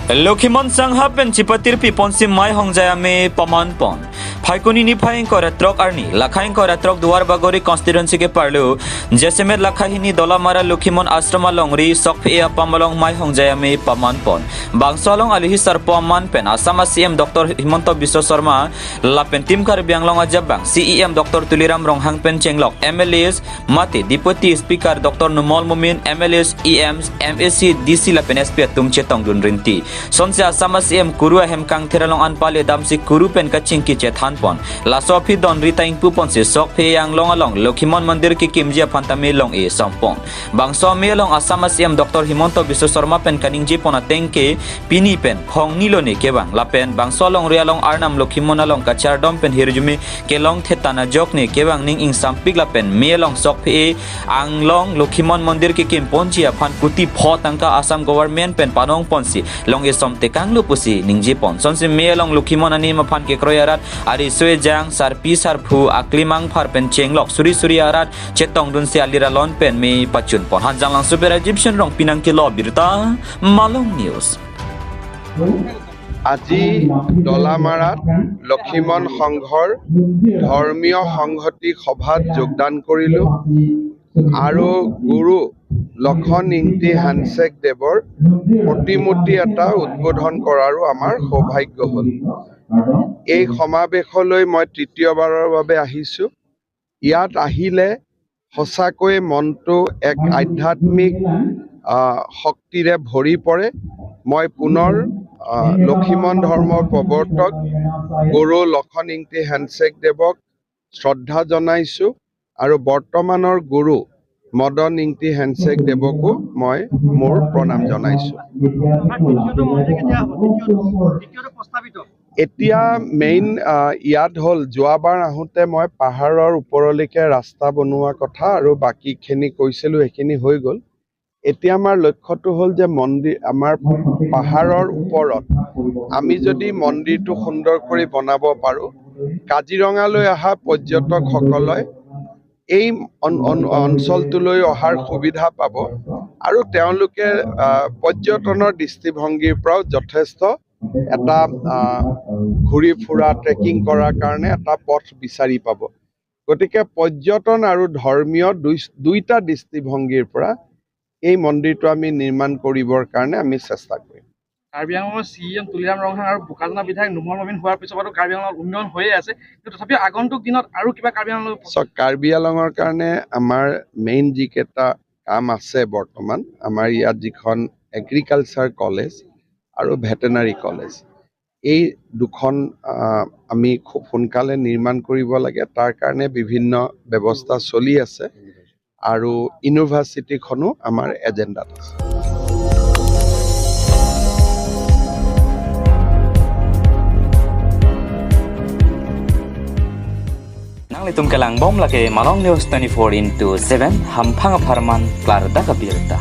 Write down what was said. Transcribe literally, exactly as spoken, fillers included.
Lokhimon Sangha pen chipatirpi ponsi Mai Hongjai Amei paman pon. Phaikuni niphai ingkoi ra throk arni, lakha ingkoi ra throk Duarbagori constituency ke parlu, jasemet lakha hini Dolamara Lokhimon Ashram alongri Sokphe apam along Mai Hongjai Amei paman pon. Bangso along alohi sarpo aman pen Assam a C M Doctor Himanta Biswa Sarma lapen Team Karbi Anglong ajabang C E M Doctor Tuliram Ronghang pen chenglok M L As mate Deputy Speaker Doctor Numal Momin, M L As, E Ms, M A C, D C lapen S P atum chetongdun rinti. Sonsi Assam a C M Kuru ahem kangthir along anpale damsi Kuru pen kachingki chethan pon. Laso aphi donri ta ingpu ponsi Sokphe anglong along Lokhimon Mandir kekimji aphan tame long-e som pon. Bangso amei along Assam a C M Doctor Himanta Biswa Sarma pen kaningje pon ateng ke pini pen phongni lone kevang lapen bangso alongri along Arnam Lokhimon along kachardom pen hirjume kelong thetan ajok ne kevang ning ingsampik lapen mei along Sokphe anglong Lokhimon Mandir kekim ponji aphan kuti pho tangka Assam government pen panong ponsi long-e som tekanglo pusi ningje pon. Sonsi mei along Lokhimon anim aphan kekroi arat, ari sue jang, sarpi sarphu, aklimang phar pen chenglok suri suri arat chetongdunsi alir alon pen mei pachun pon. Hanjanglangso pen Rajiv Shen Rongpi nangkelo birta, Malong News. আজি ডলামাৰাত লক্ষীমন সংঘৰ ধৰ্মীয় সংহতি সভাত যোগদান কৰিলো আৰু গুৰু লক্ষণ ইংতি হেনচেক দেৱৰ প্ৰতিমূৰ্তি এটা উদ্বোধন কৰাৰো আমাৰ সৌভাগ্য হ'ল। এই সমাৱেশলৈ মই তৃতীয়বাৰৰ বাবে আহিছো। ইয়াত আহিলে সঁচাকৈ মনটো এক আধ্যাত্মিক, আহ, শক্তিৰে ভৰি পৰে। মই পুনৰ, আহ, লক্ষীমন ধৰ্মৰ প্ৰৱৰ্তক গুৰু লক্ষণ ইংতি হেনচেক দেৱক শ্ৰদ্ধা জনাইছো আৰু বৰ্তমানৰ গুৰু মদন ইংতি হেনচেক দেৱকো মই মোৰ প্ৰণাম জনাইছো। এতিয়া মেইন, আহ, ইয়াত হ'ল, যোৱাবাৰ আহোঁতে মই পাহাৰৰ ওপৰলৈকে ৰাস্তা বনোৱা কথা আৰু বাকীখিনি কৈছিলো, সেইখিনি হৈ গ'ল। এতিয়া আমাৰ লক্ষ্যটো হ'ল যে মন্দিৰ, আমাৰ পাহাৰৰ ওপৰত আমি যদি মন্দিৰটো সুন্দৰ কৰি বনাব পাৰোঁ, কাজিৰঙালৈ অহা পৰ্যটকসকলে এই অন-, অন-, অঞ্চলটোলৈ অহাৰ সুবিধা পাব আৰু তেওঁলোকে, আহ, পৰ্যটনৰ দৃষ্টিভংগীৰ পৰাও যথেষ্ট এটা, আহ, ঘূৰি ফুৰা, ট্ৰেকিং কৰাৰ কাৰণে এটা পথ বিচাৰি পাব। গতিকে পৰ্যটন আৰু ধৰ্মীয় দুই, দুইটা দৃষ্টিভংগীৰ পৰা এই মন্দিৰটো আমি নিৰ্মাণ কৰিবৰ কাৰণে আমি চেষ্টা কৰিম। কাৰ্বি আংলঙৰ চি ই এম তুলিৰাম ৰংহাং আৰু বোকাজানৰ বিধায়ক নুমল মমিন হোৱাৰ পিছৰ পৰাতো কাৰ্বি আংলঙত উন্নয়ন হৈয়ে আছে, কিন্তু তথাপিও আগন্তুক দিনত আৰু কিবা কাৰ্বি আংলঙৰ চাওক, কাৰ্বি আংলঙৰ কাৰণে আমাৰ মেইন যিকেইটা কাম আছে বৰ্তমান, আমাৰ ইয়াত যিখন এগ্ৰিকালচাৰ কলেজ আৰু ভেটেনাৰী কলেজ, এই দুখন, আহ, আমি খুব সোনকালে নিৰ্মাণ কৰিব লাগে। তাৰ কাৰণে বিভিন্ন ব্যৱস্থা চলি আছে আৰু ইউনিভাৰ্চিটিখনো আমাৰ এজেণ্ডাত আছে। Nanglitum kelangbom lake Malong News twenty-four into seven, hamphang apharman klardak abirta.